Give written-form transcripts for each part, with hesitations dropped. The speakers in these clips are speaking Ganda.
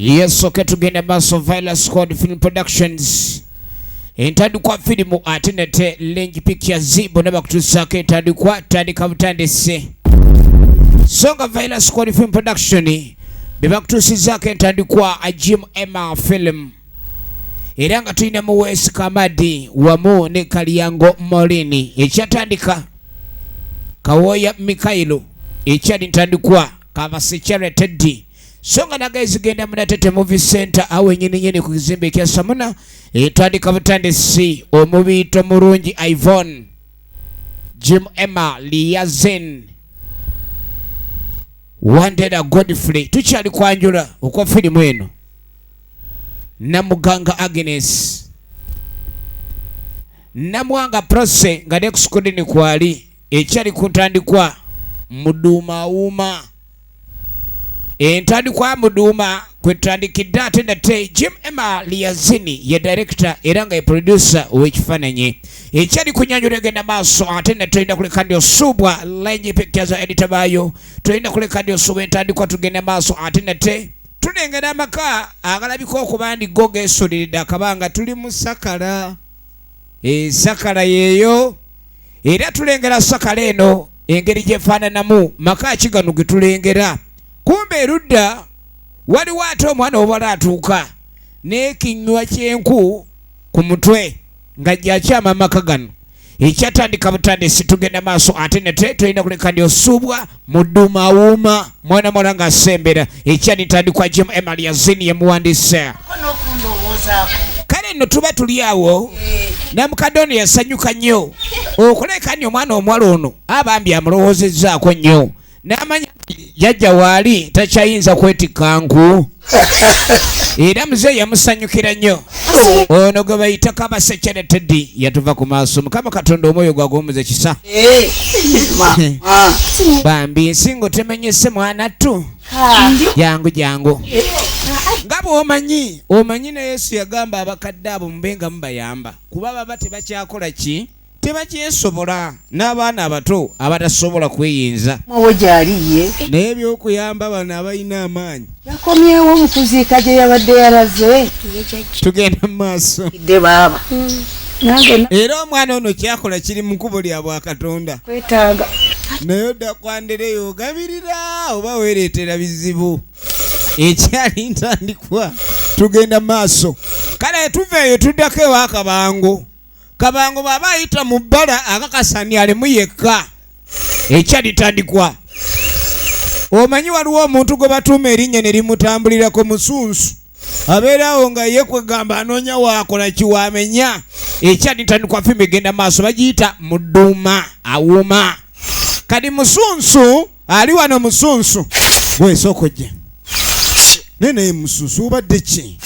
Yes, okay, tugenda maaso. Viola Squad Film Productions, entandikwa firimu ate nate Lange Pictures bonna bakutuusaako entandikwa. Tandika butandisi, so nga Viola Squad Film Production be bakutuusizaako entandikwa Jim Emma film, era nga tulina Muweesi Kamadi wamu ne Kalyango Morini. Ekyatandika Kawooya Mikailo, ekyali ntandikwa Kabasechere Teddy, so nga naga ezigenda Munatete Movie Center, awo enyininyini ku kizimbe ekya Samuna. Etandika butandisi, omubiito mulungi Ivon, Jim Emma Liazen, Wandera Godfrey. Tukyali kwanjula okwa firimu eno. Namuganga Agnes, Namwanga Prose nga ne kusukodini kwali. Ekyali ku ntandikwa Muduuma Awuuma, entandikwa Muduuma kwetandikidde. Ate nate Jim Emma Liazini ye director era nga ye producer ow'ekifaananyi. Ekyali ku nyanjula egenda maaso. Ate nate tolina kuleka ndi osuubwa Lange Pictures, editor baayo. Tolina kuleka ndi osuubwa entandikwa. Tugenda maaso. Ate nate tulengera amaka agalabika okuba ndi go geesuliridde akabanga. Tuli mu Sakala, esakala yeeyo, era tulengera sakala eno engeri gyefaananamu. Maka ki gano ge tulengera? Kumbe erudda waliwo ate omwana obala atuuka n'ekinywa ky'enku ku mutwe nga gyakyama amaka gano. Ekyatandika butandisi, tugenda maaso. Ate nate tolina kuleka ndi osuubwa Mudumawuuma, mwana muwala ng'asembera. Ekyali ntandikwa, Jim Emaliazini ye muwandiise. Kale nno tuba tuli awo, namukadde ono yasanyuka nnyo okuleka ni omwana omuwala ono abambi amulowoozezzaako nnyo, n'amanya nti jjajja waali takyayinza kwetikka nku, era muzeeyi yamusanyukira nnyo. Ono gwe bayita Kabasekere Teddy yatuva ku maaso. Mukama Katonda omwoyo gwagumuze kisa. Bambi ensingo temenyese, mwana ttu. Jangu, jangu. Nga bw'omanyi, omanyi ne Yesu yagamba abakadde abo mube nga mubayamba, kuba baba tebakyakola ki, tebakyesobola, n'abaana abato abatasobola kweyinza. Mawo gyali ye. Naye ebyokuyamba bano abalina amaanyi. Yakomyewo mu kuziika gye yabadde yalaze. Tugenda mu maaso. Dde baaba nange. Era omwana ono kyakola kiri mu kkubo lya bwakatonda. Kwetaaga. Naye odda kwandereyo ogabirira oba weereetera bizibu. Ekyali ntandikwa, tugenda mu maaso. Kale tuva eyo tuddako ewa Kabango. Kabango bw'aba ayita mu bbala akakasa ni alimu yekka. Ekyali tandikwa, omanyi waliwo omuntu gwe batuuma erinnya ne limutambulirako, Musunsu. Abeerawo nga ye kwegamba anoonya waakola kiwamenya. Ekyali tandikwa, firimu egenda maaso, bagiyita Muduuma Awuuma. Kati Musunsu ali wano. Musunsu gwesooka ojje naye. Naye Musunsu, obadde ki?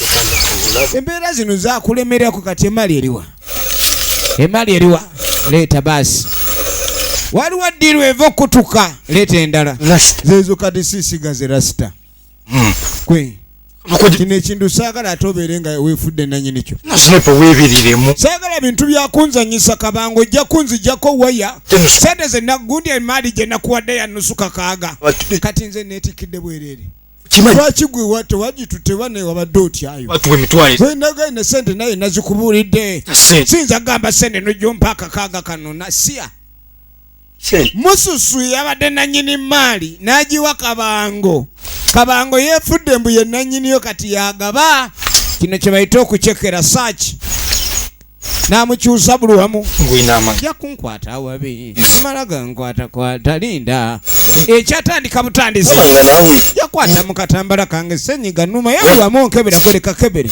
Embeera zino zakulemerako. Kati emali eriwa? Emali eriwa? Leeta baasi. Waliwo ddiru eva okutuka, leeta endala zeezo. Kati siisigaze rasita kwe kino ekintu saagala ate obeere nga weefudde nanyini kyo. Sinepo weebiriremu. Saagala bintu byakunzanyisa. Kabango, ojja kunzijjako waya. Sente ze nagundi, emaali gye nakuwadde ya nusu kakaaga, kati nze neetikkidde bwereere. Lwaki gwe tewagitutewa naye wabadde otyayo? Batuwa emitwalo. Nagaine sente naye nazikubuulidde. Sente. Siyinza kugamba sente nojjompa akakaaga kano nasiya. Sente. Mususu yabadde nanyini maali n'agiwa Kabango. Kabango yeefudde mbu ye nanyiniyo, kati yagaba. Kino kye bayita okucekera saaki, n'amukyusa buli wamu. Ngwina amaanyi. Ja kunkwata awabi, mala gankwatakwata, linda. Ekyatandika butandisi. Nga naawe. Yakwata mu katambala kange, senyiga numa yabuwamu nkebera gweleka kebere,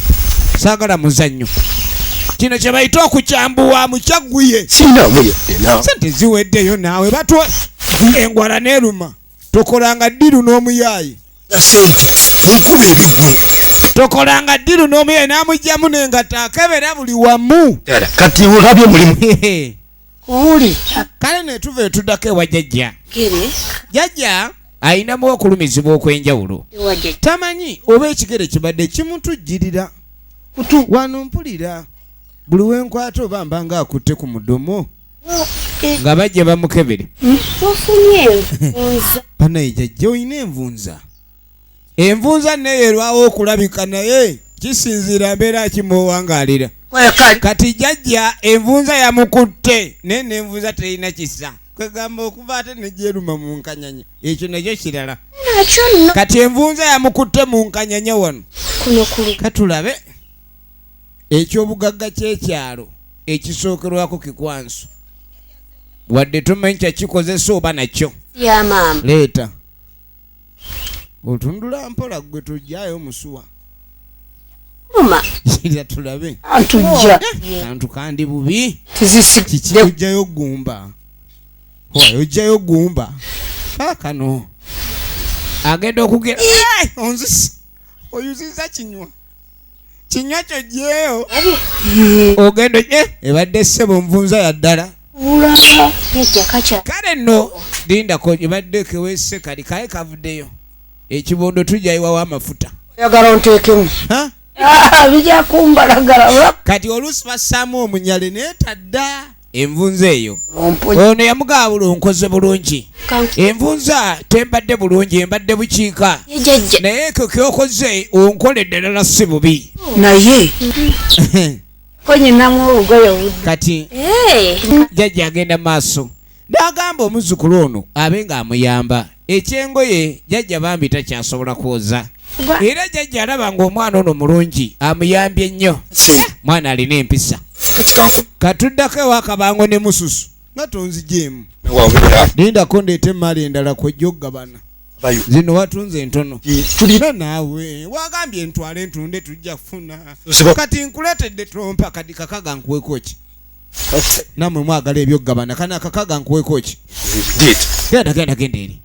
saagala muzannyo. Kino kye bayita okukyambuwa mukyaguye. Sirinamu yadde naawe. Sente ziweddeyo naawe batwa engwala neeruma. Tokolanga ddiru n'omuyaayi. Sente nkuba ebigwe. Tokolanga ddiru n'omuyaayi. N'amugjamu n'engato, akebera buli wamu. Ddala kati olabye omulimu. Kubuli. Kale netuva etuddako ewa jjajja. Gere. Jjajja ayinamu okulumizibwa okw'enjawulo. Ewa jjajja. Tamanyi oba ekigere kibadde kimutujjirira. Kutu. Wano mpulira buli wenkwata oba mba nga akutte ku mudomo. Eh, Nga bajja bamukebere. Wafunye envunza. Banaye jjajja, olina envunza. Envunza neyo erwawo okulabika naye kisinziira mbeera ki mw'owangaalira. Kati jjajja envunza yamukutte naye n'envunza terina kisa, kwegamba okuva ate negyeruma mu nkanyanya, ekyo nakyo kirala. Nakyo nno. Kati envunza yamukutte mu nkanyanya wano. Kuno ku Katulabe ekyobugagga ky'ekyalo ekisookerwako kikwanso, wadde tomanyi kyakikozesa oba nakyo. Ya maama. Leeta otundula mpola gwe tujjayo musuwa. Uma. Kira tulabe. Antujja. Kantu kandi bubi. Tizisi. Kiki ojjayo gumba? Oya ojjayo gumba. Kano. Agenda okugera. Hey, onzisi. Oyuziza kinywa. Kinywa kyo jeyo. Ogenda ebadde ssebo nvunza ya ddala. Ulala. Yejja kacha. Kale nno lindako ebadde kewese kali kaye kavuddeyo. Ekibondo tujjayiwawo amafuta. Oyagala onteekemu. Ha? Bijja kumbalagala. Kati oluusi bassaamu omunyale naye tadda envunza eyo. Omponye. Ono yamugaba onkoze bulungi. Envunza tembadde bulungi, embadde bukiika. Ye jjajja. Naye ekyo ky'okoze onkoledde ddala si bubi. Naye. Ko nyinamu obugoye obudde. Kati jjajja agenda maaso n'agamba omuzzukulu ono abe ng'amuyamba. Ekyengoye jjajja bambi takyasobola kwoza. Era jjajja alaba ng'omwana ono mulungi amuyambye nnyo. Mwana alina empisa. Katuddako ewa Kabango ne Mususu nga tonzigyemu. Lindako ndeete emaali endala kw'ojja okugabana. Zino watunze entono. Tulina naawe wagambye ntwale ntunde tujja kufuna. Kati nkuleetedde tompa kati kakaga nkuweko ki? Nammwe mwagala ebyokugabana kana akakaga nkuweko ki? Genda genda genda eri.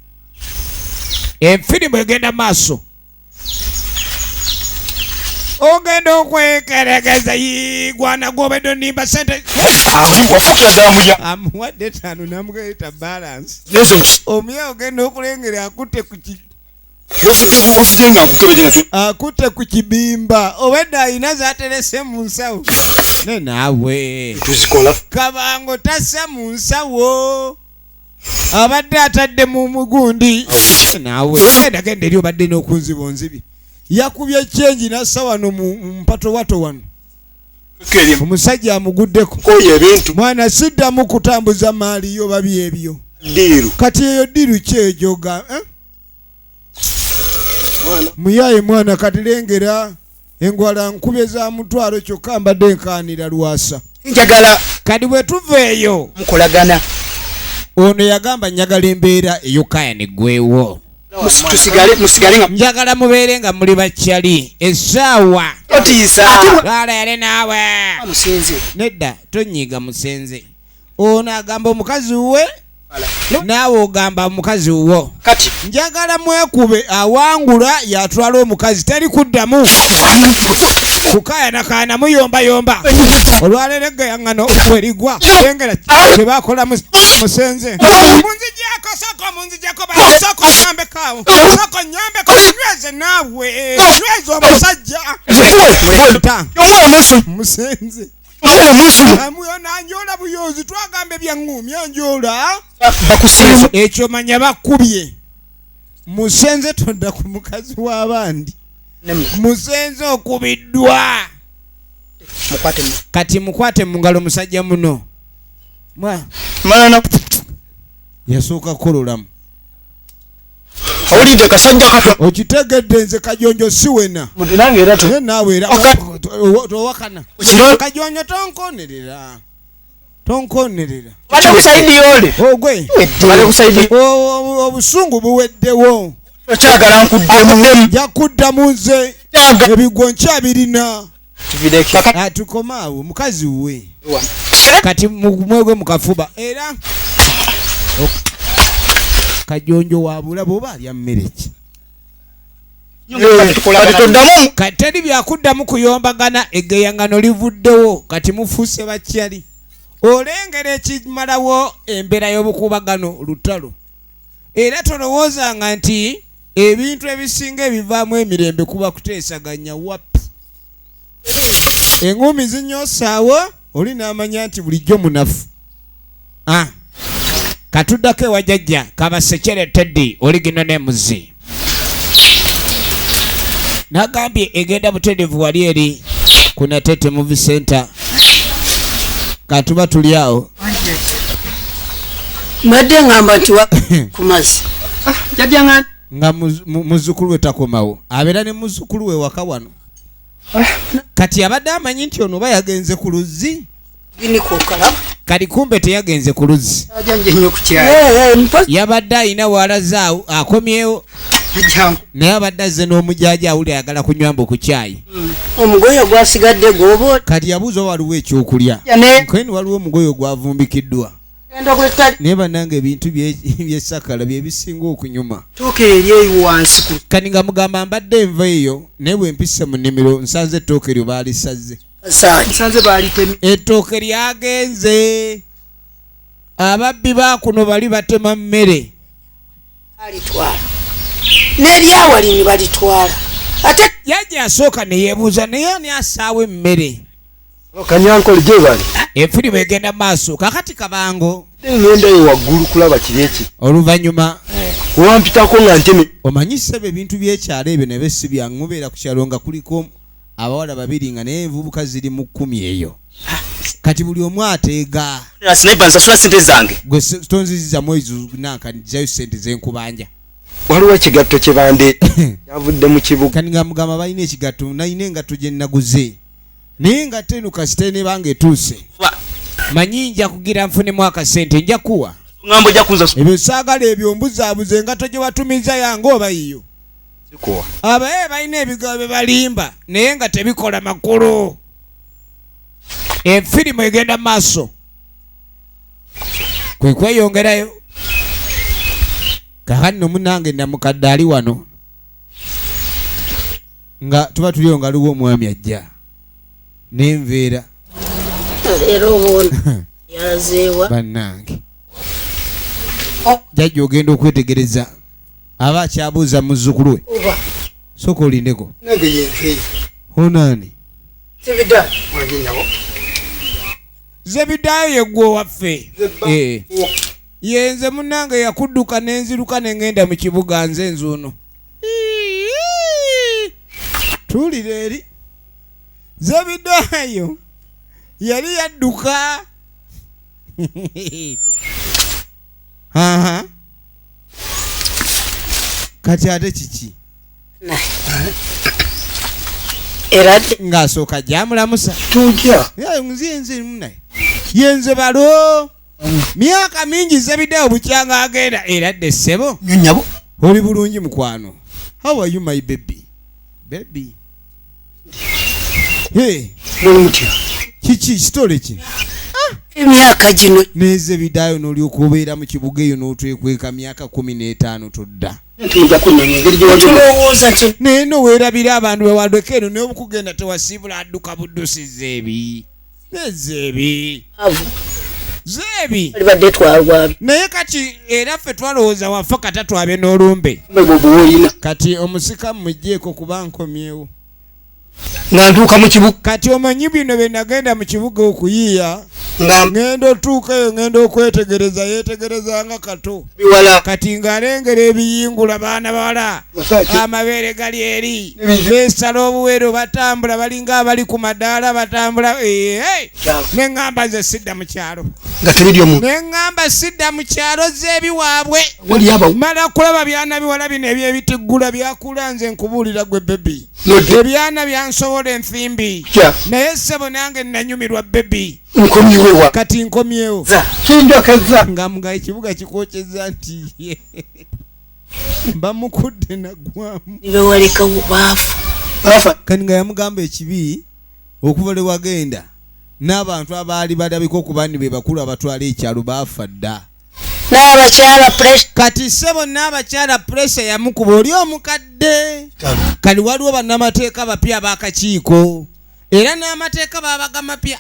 Enfirimu egenda maaso. Ogenda okwekerekeza gwana gw'obadde onimba ssente. Amuwadde ttaano n'amugaita balance. Omuyawo ogenda okulengera akutte ku ki akutte ku kibimba obwedda alina z'aterese mu nsawo. Ne naawe. Kabango tassa mu nsawo. Abadde atadde mu mugundi. Naawe genda genda eri obadde n'okunziba onzibi. Yakubye kyenji n'assa wano mu mpatowato wano. Omusajja amuguddeko. Mwana siddamu kutambuza maali yo babi ebyo. Kati eyo ddiiru ki egyoga? Muyaye mwana kati lengera engwala nkubye za mutwalo kyokka mbadde nkaanira Lwasa. Njagala. Kati bwe tuva eyo mukolagana. Ono yagamba njagala embeera eyokaya neggweewo. Musigale nga njagala mubeere nga muli bakyali essaawa. Otiisa. Lwala yale naawe. Musenze. Nedda tonyiiga musenze. Ono agamba omukazi we naawe ogamba omukazi wo. Kati njagala mwekube awangula yatwala omukazi teri kuddamu. Kukayanakaana muyombayomba. Olwaleero eggayangano werigwa lengera kye bakola musenze. Munzigyeko soko munzigyeko soko nyambeko awo. Soko nyambeko nyweze naawe. Nyweze omusajja. Musenze. Amuyo nanjola buyozi twagamba ebyaŋŋumya njola. Bakusinze. Ekyo manya bakubye. Musenze todda ku mukazi w'abandi. Musenze okubiddwa. Kati mukwate mu ngalo musajja muno. Malana. Yasooka kukololamu. Owulidde kasajja kato. Okitegedde nze Kajonjo si wena. Nange era Naye naawe era towakana. Kajonjo tonkonerera. Tonkonerera. Bale ku sayidi yole. Ogwe. Bale ku sayidi. Obusungu buweddewo. Okyagala nkuddemu. Nja kuddamu nze. Ebigwo nkyabirina. Tuvideko. Tukome awo mukazi we. Kati mwegwe mukafuba era Kajonjo wabula bw'oba alya mmere ki? Kati teri byakuddamu kuyombagana, eggeyangano livuddewo kati mufuuse bakyali. Olengera ekimalawo embeera y'obukuubagano lutalo. Era tolowoozanga nti ebintu ebisinga ebivaamu emirembe kuba kuteesaganya wapi. Engumi zinyoosaawo oli n'amanya nti bulijjo munafu. Katuddako ewa jjajja Kabasekere Teddy oligino n'emuzi. Nagambye egenda butereevu wali eri ku Natete Movie Center. Katuba tuli awo. Mbadde ngamba nti wa ku mazzi. Jajja nga Nga muzzukulu we takomawo, abeera ne muzzukulu we waka wano. Kati abadde amanyi nti ono oba yagenze ku luzzi. Binika okalaba. Kati kumbe teyagenze ku luzzi. Jajja nje nnyo ku kyayi. Eh, eh, mpozi Yabadde alina waalazaawo akomyewo. Jajja Naye abadde azze n'omujaaja, awuli ayagala kunywa mbu ku kyayi. Omugoye ogwasigadde gwoba Kati yabuuza oba waliwo ekyokulya. ne Nkweni waliwo omugoye ogwavumbikiddwa. Ogenda gwetali. Naye bannange, ebintu byesakala bye bisinga okunyuma. Ttooke eri eyo wansi ku Kati nga mugamba, mbadde enva eyo, naye bwe mpise mu nnimiro nsanze ettooke eryo baalisaze. Saani. Nsanze baalitemye. Ettooke lyagenze, ababbi baakuno bali batema mmere. Alitwala. N'eryawali ne balitwala. Ate Jajja asooka ne yeebuuza, naye ani asaawa emmere? Kanyankole gye bali. Efirimu egenda maaso kakati kabango. Ŋŋendayo waggulu kulaba kiri eki. Oluvannyuma Wampitako nga nteme. Omanyi ssebo, ebintu by'ekyalo ebyo nabe si byangu. Mubeera ku kyalo nga kuliko abawala babiri, nga naye envubuka ziri mu 10 eyo. Kati buli omu ateega. Sniper, nsasula sente zange. Gwe tonzizizamu ezo nankanjayo sente zenkubanja. Waliwo ekigatto kye bandeeta, kyavudde mu kibuga. Kati nga mugamba balina ekigatto, nalina engatto gye naguze, naye engatto eno kasita enebanga etuuse, manyi nja kugira nfunemu akasente, nja kuwa. Ngambo ojja kunzasula. Ebyo saagala, ebyo mbuzaabuza. Engatto gye watumiza yange oba yiyo? Sikuwa. Abaye balina ebigambo bye balimba naye nga tebikola makulu. Efirimu egenda maaso, kwe kweyongerayo. Kakati no munange namukadde ali wano, nga tuba tuliyo, nga aliwo omwami ajja n'enveera. Leero obuona yalazeewa. Bannange, jajja ogenda okwetegereza aba akyabuuza muzzukulu we. Oba Sooka olindeko. Nange yenze. Onaani? Sibida wange nyabo. Zebidayo yeggwe owaffe. Eh. Yenze munange yakudduka nenziruka nengenda mu kibuga, nze nzuuno. Tuulira eri Zebidayo yali yadduka. Aha. Kati ate kiki? Era dde Ng'asooka gyamulamusa. Tutya? Nze nze munaye yenze balo myaka mingi Zebidayo bukyanga agenda era dde ssebo. Nnyo nyabo. Oli bulungi mukwano? How are you, my baby, baby? Hey. Muli mutya? Kiki kitole ki? Emyaka gino. Nezebidayo n'olyoka obeera mu kibuga eyo n'otwekweka myaka 15 todda. Nti mujja kunnonya engeri gye wali. Tulowooza nti Naye no weerabira abantu bewaleka eno, naye obukugenda tewasiibula, adduka buddusi. Zeebi nezeebi. Avu Zeebi. Balibadde twalwabye. Naye kati era ffe twalowooza wafa kata twabe n'olumbe. Bwe bwoyina. Kati omusika mugjeeko kuba nkomyewo. Nga ntuuka mu kibuga. Kati omanyi bino bye nagenda mu kibuga okuyiiya. Nga Ŋŋenda otuukayo, ŋŋenda okwetegereza, yeetegereza nga kato. Biwala. Kati ng'alengera ebiyingula baana bawala, amabeere gali eri, beesala obuwero, batambula balinga abali ku madaala batambula. Eh, hey. Ne ŋŋamba nze sidda mu kyalo. Nga tebiri omuntu. Ne ŋŋamba sidda mu kyalo z'ebiwaabwe. Wali aba. Mala kulaba byana biwala bino ebyebitiggula byakula. Nze nkubuulira gwe baby, Nodde. ebyana byansobola ensimbi. Kya. Naye ssebo nange nanyumirwa baby. Nkomyewa. Kati nkomyewo. Kinjokeza. Nga mga ekibuga kikwokyeza nti bamukudde nagwamu. Nibewalekawo baafu. Bafa. Kati nga yamugamba ekibi okuva lwe wagenda n'abantu abaali balabika okuba ni be bakulu abatwala ekyalo baafa dda. N'abakyala pressure. Kati ssebo n'abakyala pressure yamukuba oli omukadde. Kali waliwo bannamateeka bapya ab'akakiiko, era n'amateeka baabaga mapya.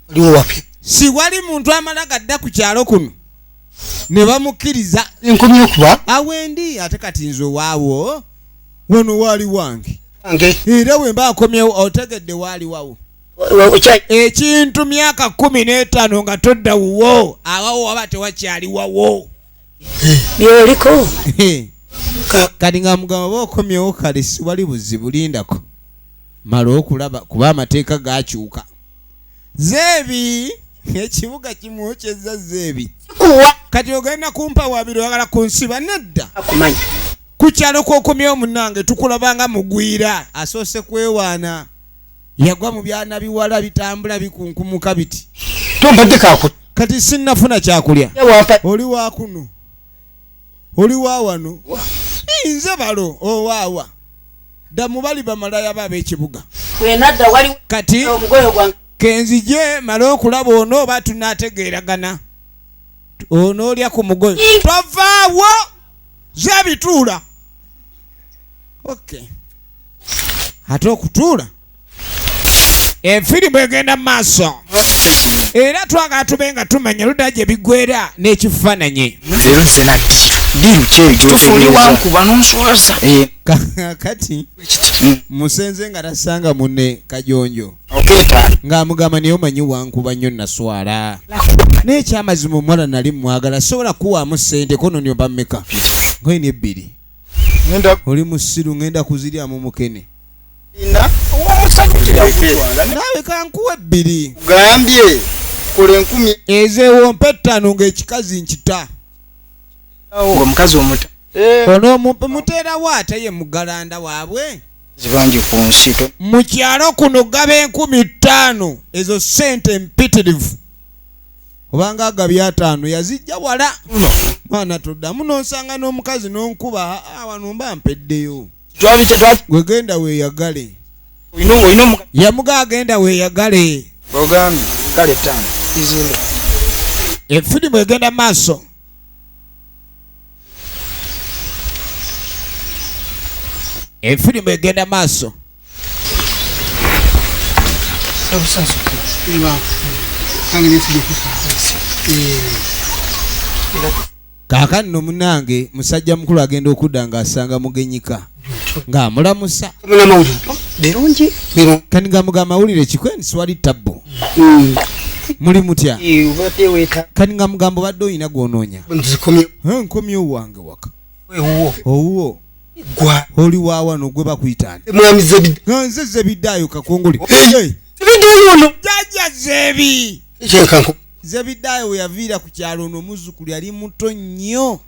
Waliwo wapya. Si wali muntu amala gadda ku kyalo kuno ne bamukkiriza. Nkomye okuba. Awendi ate kati nze owaawo wano waali wange. Ange. Era bwe mba akomyewo otegedde waali wawo. Ekintu myaka 15 nga todda wuwo, awawo waba tewakyali wawo. Byoliko. Kati nga mugamba oba okomyewo kale siwali buzibu, lindako mala okulaba kuba amateeka gakyuka. Zeebi ekibuga kimwokyezza Zeebi. Kati ogenda kumpa wabiri, oyagala kunsiba? Nedda. Akumanya. Ku kyalo kwokomyewo munnange tukulabanga mugwira asoose kwewaana, yagwa mu byana biwala bitambula bikunkumuka biti. Tompadde kaku. Kati sinnafuna kyakulya. Wampa. Oli wakuno, oli wa wano, nze balo owaawa ddamu bali bamalaya ba ab'ekibuga. Wenadda waliwo Kati omugoyo gwange. Kenzije male okulaba ono oba tunaategeeragana. Ono olya ku mugoyo tovaawo zebituula. Okay, ate okutuula efirimu egenda mu maaso era twagala tube nga tumanya ludda gye biggwera n'ekifaananyi. Leero nze naddi. Diru ki? Kituufu oli wankuba n'onswaza. Kati musenze nga tasanga munne kajonjo Okeetaano. Ng'amugamba naye omanyi wankuba nnyo naswala, naye ekyamazima omuwala nali mwagala, sobola kuwaamu ssente kono oba mmeka ngoyini ebbiri. Ngenda. Oli musiru, ngenda kuziryamu mukene. Ina omusajja kutwala. Naawe kankuwa ebbiri. Gambye kola 1000. Ezeewompa 5 ng'ekikazi nkita. Ng'omukazi omuta. Ono muteerawo ate ye mugalanda waabwe. Zibangi ku nsi. Mu kyalo kuno gaba 5000, ezo ssente mpitirivu, obanga agabye 5 yazijja wala. Mwana toddamu n'onsanga n'omukazi n'onkuba. "Ah, wano mba mpeddeyo." Twabite twa Gwe genda weeyagale. Olina omukazi. Yamuga agenda weeyagale. Ogambye Kale 5 izimbe. Efirimu egenda maaso. Efirimu egenda maaso. Obusaso iba kange nesije kufa. Kaakano nno munnange musajja mukulu agenda okudda ng'asanga mugenyika ng'amulamusa. Munamawulire? Birungi. Biro. Kati ng'amugamba amawulire kikweni siwali tabbo, muli mutya? Obadde weeta. Kati nga mugamba obadde olina gw'onoonya? Nzikomye. "Eh, nkomyewo wange waka." Ewuwo. Owuwo. Gwa. Oli waawano gwe bakuyitaani? Mwami Zebi. Nga nze Zebidaayo Kakunguli. Hey! Zebidaayo ono jjajja Zebi. Kyenkanku. Zebidaayo we yaviira ku kyalo ono omuzzukulu yali muto nnyo.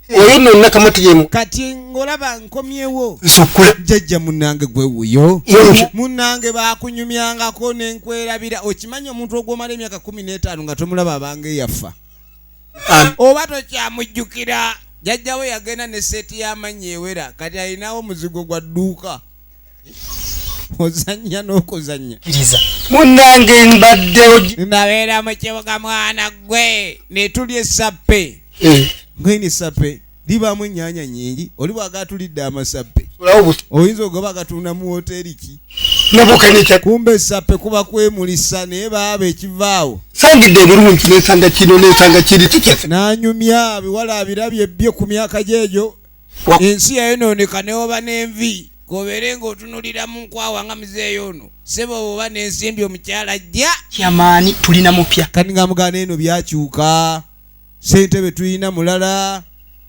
Oyo nno nakamati yemu. Kati ng'olaba nkomyewo. Nsukule. Jjajja munnange gwe wuyo. Yonki. Munnange baakunyumyangako nenkwerabira. Okimanyi omuntu ogwomala emyaka 15 nga tomulaba abanga eyafa, oba tokyamujjukira. Jjajjawe yagenda ne seeti y'amannya ewera, kati alinawo omuzigo gwa dduuka ozannya n'okuzannya. Kkiriza. Munnange mbadde ogi. Nabeera mu kibuga mwana gwe ne tulya essappe. Ngeni sappe libaamu ennyaanya nnyingi, oli bw'agatulidde amasappe. Olawo buti. Oyinza ogoba agatunda mu woteeri ki? Nabuuka nekya. Kumbe essappe kuba kwemulisa, naye baaba ekivaawo. Sangidde ebirungi nensanga kino nensanga kiri kikyase. N'anyumya biwala abirabye bye ku myaka gyegyo. Ensi yayonooneka newoba n'envi kobeere ng'otunulira mu nkwawa nga muzeeyo ono sebo oba n'ensimbi omukyala ajja. Kyamaani tulina mupya. Kati nga mugana eno byakyuka, ssentebe tulina mulala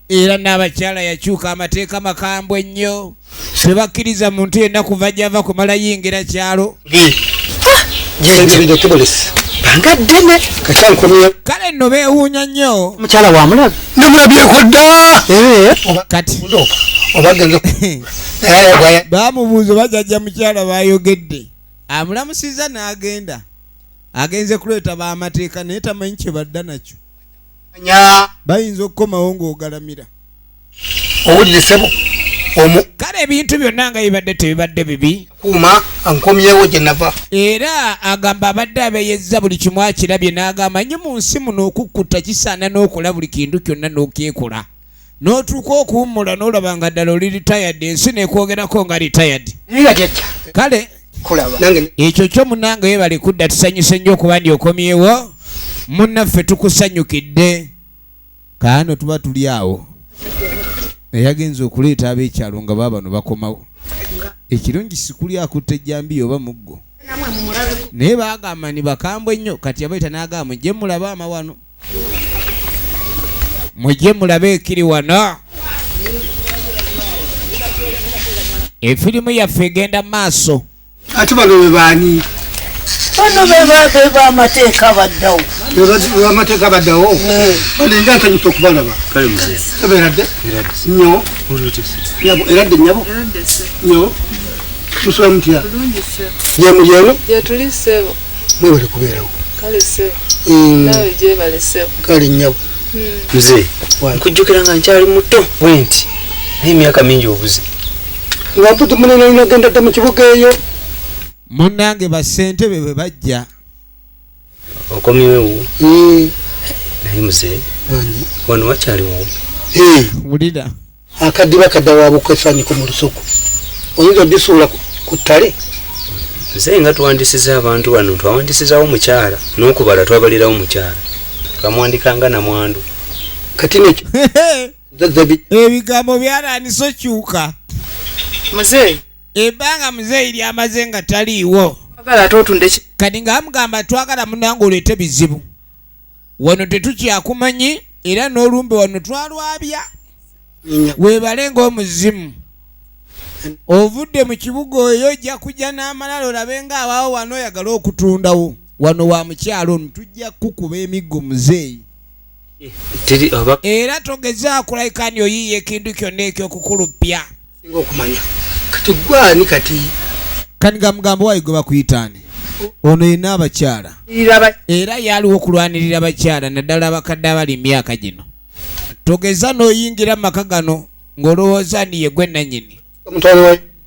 era n'abakyala yakyuka, amateeka makambwe nnyo, tebakkiriza muntu yenna kuva gyava kumala yingira kyalo. Gyengeri kibolesi. Banga ddene. Kacyankomye. Kale nno beewuunya nnyo. Mukyala wamulabe. Namulabyeko dda. Kati Oba genze. Baamubuuza oba jjajja mukyala bayogedde, amulamusizza n'agenda agenze kuleeta b'amateeka naye tamanyi kye badda nakyo. Nya. Bayinza okukomawo ng'ogalamira. Owulire ssebo. Omu. Kale ebintu byonna nga bibadde tebibadde bibi. Kuuma ankomyewo gye nava. Era agamba abadde abeeyezza buli kimu akirabye, n'agamba nnyo mu nsi muno okukkuta kisaana n'okola buli kintu kyonna n'okyekola n'otuuka okuwummula n'olaba nga ddala oli retired, ensi nekwogerako nga retired. Naye nga jjajja. Kale Kulaba. Nange. Ekyo kyo munnange weebale kudda, tusanyuse nnyo okuba ndi okomyewo munnaffe, tukusanyukidde. Kaano tuba tuli awo eyagenza okuleeta ab'ekyalo nga baabano bakomawo. Ekirungi sikuli akutte ejjambiya oba muggo, naye baagamba ni bakambwe nnyo. Kati yabaita n'agamba mujje mulabe amawano, mujje mulabe ekiri wano. Efirimu yaffe egenda maaso. Ate bano be baani? Bano be bamateeka baddawo. Be bamateeka baddawo? Bano nga nsanyusa okubalaba. Kale muzeeyi. Sebo eradde? Nnyo. Nyabo eradde nnyabo? Nnyo. Musula mutya? Yemu yemu? Gyetuli ssebo. Mwebale kubeerawo. Kale ssebo. Naawe gyebale ssebo. Kale nnyabo. Muzeeyi, nkujjukira nga nkyali muto bwe nti naye emyaka mingi obuze. Nga mputu munene olina genda dda mu kibuga eyo. Munnange bassentebe bwe bajja. Okomyewo. Naye muzeeyi, wano wakyaliwo. Wulira. Akaddiba kadda wa bukesaniko mu lusuku. Oyinza odisuula ku ttale? Muzeeyi nga tuwandisiza abantu bano, twawandisizawo mukyala n'okubala twabalirawo mukyala. Twamuwandikanga namwandu. Kati nekyo. Ebigambo byalandise okyuka. Muzeeyi. Ebbanga muzeeyi lyamaze nga taliiwo. Twagala ate otunde ki? Kati nga bamugamba twagala munnange oleete bizibu. Wano tetukyakumanyi era n'olumbe wano twalwabya. Weebale ng'omuzimu. Ovudde mu kibuga oyo ojja kujja n'amalala olabe ng'abaawo wano oyagala okutundawo. Wano wa mukyalo ono tujja kukuba emiggo muzeeyi. Era togezaako kulabika nti oyiiya ekintu kyonna eky'okukulupya. Singa okumanya. Kati gwani kati? Kati nga mugamba waayi gwe bakuyita ani? Ono yenna abakyala. Era yaliwo okulwanirira abakyala naddala abakadde abali myaka gino. Togeza n'oyingira mu maka gano ng'olowooza nti ye gwe nannyini.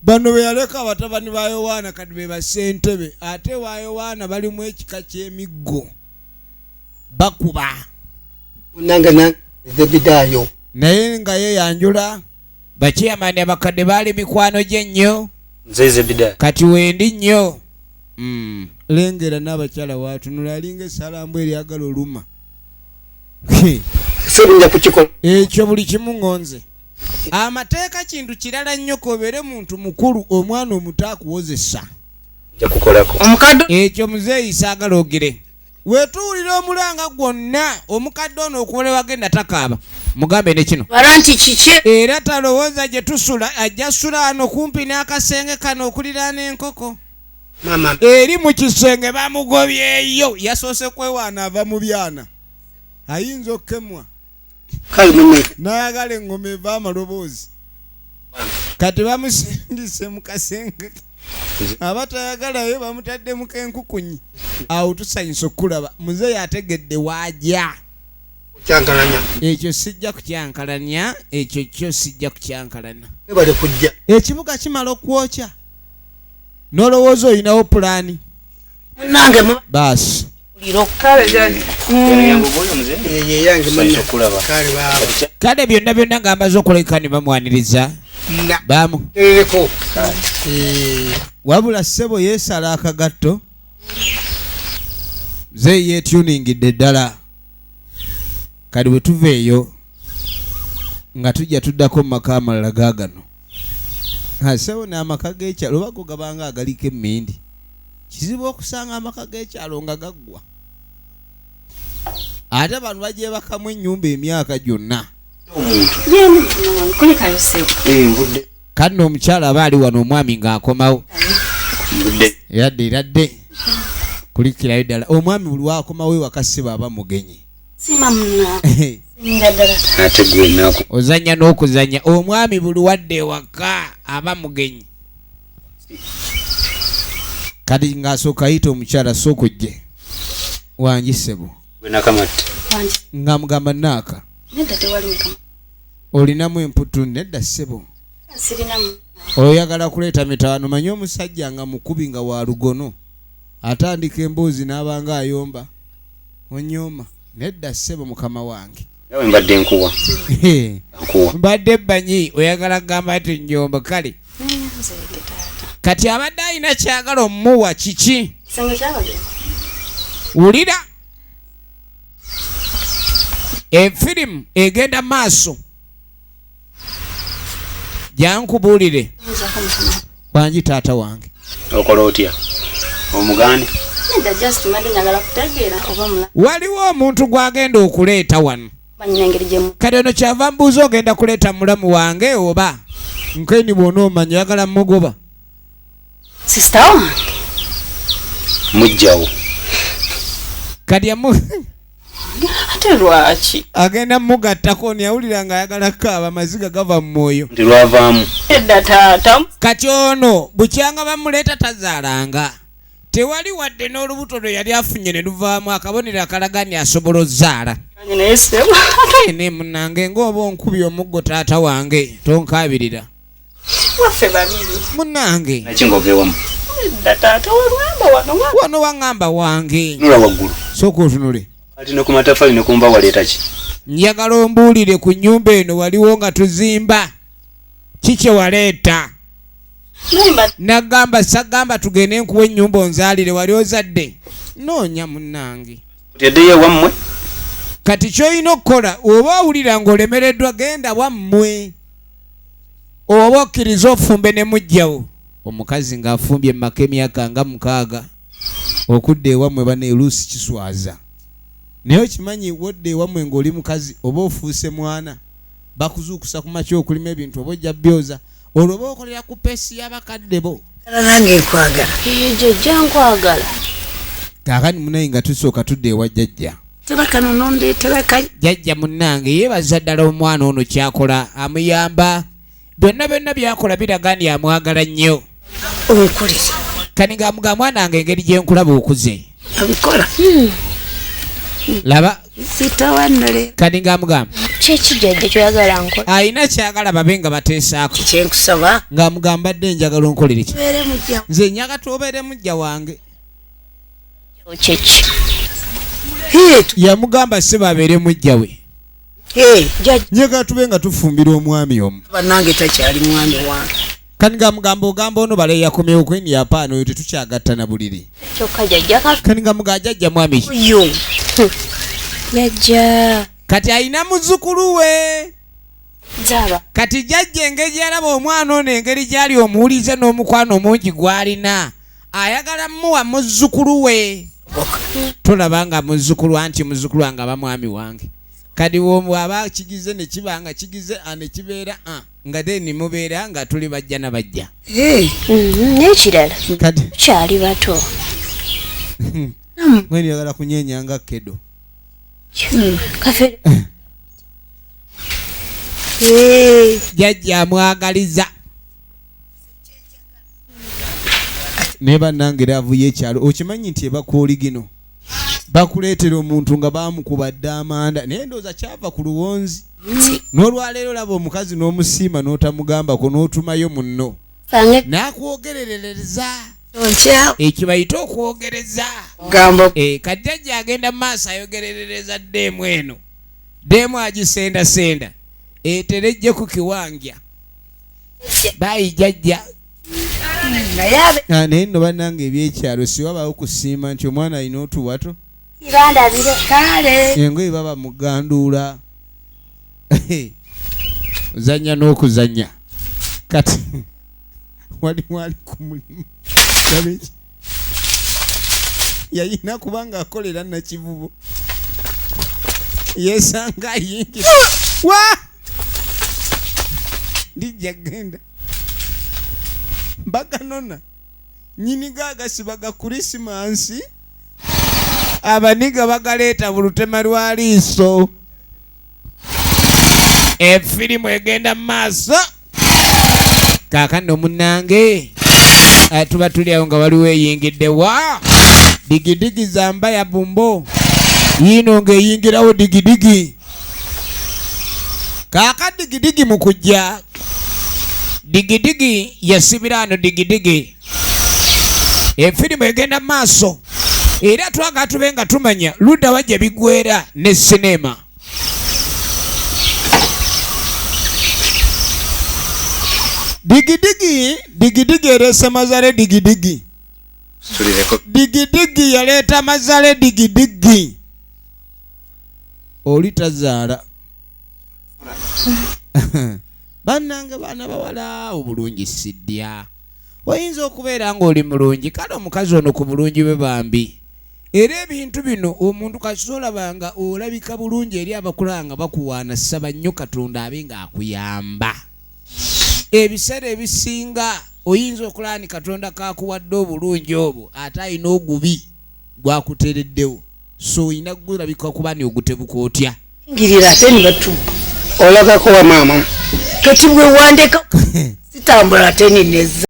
Bano be yaleka abatabani ba Yowaana kati be bassentebe ate wa Yowaana balimu ekika ky'emiggo bakuba. Nange nange Zebidaayo. Naye nga yeeyanjula bakyeyamaani abakadde baali mikwano gye nnyo. Nze Zebidaayo. Kati wendi nnyo. Lengera n'abakyala waatunula alinga essalambwa eryagala oluma. Ssebunya kukikola. Ekyo buli kimu ŋŋonze. Amateeka kintu kirala nnyo k'obeere muntu mukulu omwana omuto akuwozesa. Nja kukolako. Omukadde. Ekyo muzeeyi saagala ogire. Wetuwulira omulanga gwonna omukadde ono okuwola wagenda takaaba. Mugambe ne kino. Bala nti kiki? Era talowooza gye tusula ajja sula wano kumpi n'akasenge kano okuliraana enkoko. Maama. Eri mu kisenge bamugobyeyo. Yasoose kwewaana ava mu byana. Ayinza okukemwa. Kale munne. N'ayagala engoma eva amaloboozi. Kati bamusindise mu kasenge. Abatayagalayo bamutaddemu k'enkukunyi. Awo tusanyusa okulaba muzeeyi ategedde waajja. Kyankalanya. Ekyo sijja kukyankalanya, ekyo kyo sijja kukyankalana. Webale kujja. Ekibuga kimala okwokya. N'olowooza olinawo pulaani. Munnange mu Baasi. Kale jjajja. Eyo eyange munne. Kale baaba. Kale byonna byonna ng'amaze okulabika ne bamwaniriza. Baamu. Ereko. Wabula ssebo yeesala akagatto. Muzeeyi yeetuningidde ddala. Kati bwe tuva eyo nga tujja tuddako mu maka amalala gaagano. Ssebo n'amaka g'ekyalo oba go gabanga agaliko emmindi. Kizibu okusanga amaka g'ekyalo nga gaggwa. Ate bano bagyebakamu ennyumba emyaka gyonna. Kati omukyala aba ali wano omwami ng'akomawo. Eradde eradde. Kulikirayo ddala. Omwami buli w'akomawo ewaka ssebo aba mugenyi. Ozannya n'okuzannya. Omwami buli wadde ewaka aba mugenyi. Kati ng'asooka ayita omukyala sooka ojje. Wangi ssebo. Ng'amugamba naaka. Olinamu emputu nedda ssebo. Oyagala kuleeta mitawaano manyi omusajja nga mukubi nga wa lugono. Atandika emboozi n'abanga ayomba. Onyooma nedda ssebo mukama wange. Nawe mbadde nkuwa. Mbadde bbanyi oyagala kugamba nti nnyomba kale. Kati abadde alina kyagala omuwa kiki? Wulira. Efirimu egenda maaso. Jankubuulire. Wangi taata wange. Okola otya? Omugande? Waliwo omuntu gw'agenda okuleeta wano. Kati ono kyava mbuuza ogenda kuleeta mulamu wange oba? Nkeni bw'onoomanya oyagala mugoba. Sisita wange. Mujjawo. Kati yamu Ate lwaki? Agenda mugattako neyawulira ng'ayagala kukaaba, amaziga gava mu mwoyo. Nti lwavaamu. Edda taata. Kati ono bukyanga bamuleeta tazaalanga. Tewali wadde n'olubuto lwe yali afunye ne luvaamu akabonero akalaga nti asobola ozaala. Naye ssebo. Ne munnange ng'oba onkubye omuggo taata wange tonkaabirira. Waffe babiri. Munnange. Naki ng'ova ewamu? Edda taata walwamba wano. Wano waŋŋamba wange. Tunula waggulu. Sooka otunule. Ati ne ku mataffaali ne ku mba waleeta ki? Njagala ombuulire ku nnyumba eno waliwo nga tuzimba. Ki kye waleeta? Nagamba sagamba tugende nkuwa ennyumba onzaalire wali ozadde. Noonya munnange. Oteddeyo ewammwe? Kati ky'olina okukola oba owulira ng'olemereddwa genda wammwe. Oba okkiriza ofumbe ne muggyawo. Omukazi ng'afumbye mu maka emyaka nga 6 okudda ewammwe bane oluusi kiswaza. Naye okimanyi wodda ewammwe ng'oli mukazi oba ofuuse mwana bakuzuukusa ku makya okulima ebintu oba ojja byoza olwo oba okolera ku peesi y'abakadde bo. Nange nkwagala. Jjajja nkwagala. Kaakati munnaye nga tusooka tudda ewa jjajja. Tera kano nondeetera ka Jjajja munnange yeebaza ddala omwana ono ky'akola amuyamba. Byonna byonna by'akola biraga nti amwagala nnyo. Onkulira. Kati ng'amugamba mwana wange engeri gye nkulaba okuze. Abikola. Laba. Sitawa nno leero. Kati ng'amugamba. Kiki jjajja ky'oyagala nkola? Alina ky'ayagala babe nga bateesaako. Kye nkusaba. Ng'amugamba dde njagala onkolere ki? Obeere mujja. Nze njagala tubeere mujja wange. Kiki? Yamugamba si babeere mujja we. Njagala tube nga tufumbira omwami omu. Bannange takyali mwami wange. Kati ng'amugamba ogamba ono bale yakomyewo kweni yapaana oyo tetukyagatta na buliri. Kyokka jjajja ka- Kati ng'amugamba jjajja mwami ki? Oyo. Jjajja. Kati alina muzzukulu we. Zaba. Kati jjajja engeri gy'alaba omwana ono engeri gy'ali omuwulize n'omukwano omungi gw'alina ayagala mmuwa muzzukulu we. Tolaba nga muzzukulu anti muzzukulu wange aba mwami wange. Kati bw'aba kigize ne kiba nga kigize ne kibeera nga then mubeera nga tuli bajja na bajja. N'ekirala. Kati tukyali bato. Mweni oyagala kunyeenya nga kedo. Kafere. Jjajja amwagaliza. Naye bannange era avuye ekyalo okimanyi nti ebakooli gino bakuleetera omuntu nga baamukuba dda amanda naye ndowooza kyava ku luwonzi. N'olwaleero olaba omukazi n'omusiima n'otamugambako n'otumayo munno. N'akwogererereza. Ekyo bayite okwogereza. Gamba. Kati jjajja agenda mu maaso ayogererereza ddeemu eno. Ddeemu agisendasenda. Eterejje ku kiwangya. Baayi jjajja. Naye nno bannange ebyekyalo si wabaawo kusiima nti omwana alina otuwato. Kale. Engoye baba muganduula. Ozannya n'okuzannya. Kati wali wali ku mulimu. Yalina kubanga akolera Nakivubo. Yeesanga ayingira. Wa! Ndijja genda. Baganona. Nnyini gaagasiba ga Krisimansi. Abaniga bagaleeta bulutema lwa liiso. Efirimu egenda mu maaso. Kaakano munnange, tuba tuli awo nga waliwo eyingidde wa digidigi zamba ya bumbo. Yiino ng'eyingirawo digidigi. Kaaka digidigi mu kujja. Digidigi yasibira ano digidigi. Efirimu egenda mu maaso. Era twagala tube nga tumanya ludda wa gye biggweera ne sinema. Digidigi, digidigi ereese mazale digidigi. Digidigi yaleeta mazale digidigi. Oli tazaala. Bannange baana bawala obulungi siddya. Oyinza okubeera ng'oli mulungi, kale omukazi ono ku bulungi bwe bambi. Era ebintu bino omuntu kasita olaba nga olabika bulungi eri abakulaba nga bakuwaana, saba nnyo Katonda abe ng'akuyamba. Ebiseera ebisinga oyinza okulaba ni Katonda kakuwadde obulungi obwo, ate alina ogubi gwakuteereddewo, so olina gulabika kuba ni ogutebuka otya. Ngirira ate ni batubba. Olagako wa maama? Kati bwe wandeka sitambula ate nineza.